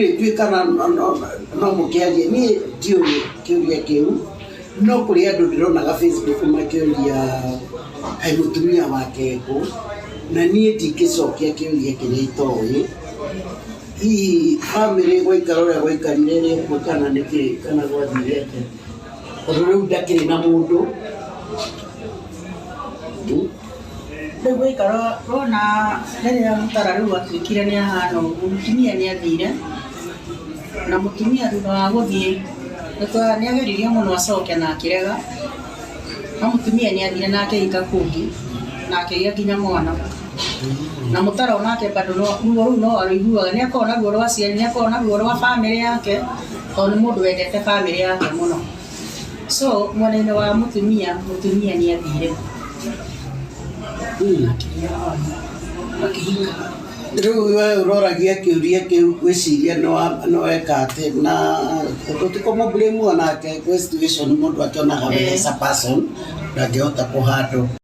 Ndiũĩ kana no mũkĩarie, niĩ ndiũĩ kĩũria kĩu, no kũrĩ andũ ndĩronaga Facebook makĩũria kaĩ mũtumia wake ekũ, na niĩ ndingĩcokia kĩũria kĩrĩa itoĩ. Hihi bamĩrĩ gwaikara ũrĩa gwaikarire rĩ kana nĩkĩ kana gwathire atĩa? Tondũ rĩu ndakĩrĩ na mũndũ. Rĩu gwaikara wona rĩrĩa mũtara rĩu atuĩkire nĩ ahana ũguo, mũtumia nĩ athire, na mũtumia thutha wa gũthiĩ nĩ ageririe mũno acoke na akĩrega, no mũtumia nĩ athire na akĩhika kũngĩ, na akĩgĩa nginya mwana. Na mũtara onake bado no ruo rũu no arũiguaga, nĩ akoragwo na ruo rwa aciari, nĩ akoragwo na ruo rwa bamĩrĩ yake, tondũ nĩ mũndũ wendete bamĩrĩ yake mũno. So mwena-inĩ wa mũtumia, mũtumia nĩ athire akĩgĩa mwana, akĩhika. Rĩu we ũroragia kĩũria kĩu ngwĩciria nĩ weka atĩ na tũtikũmũ blame onake gwĩ situation mũndũ akĩonaga we as a person ndangĩhota kũ handle.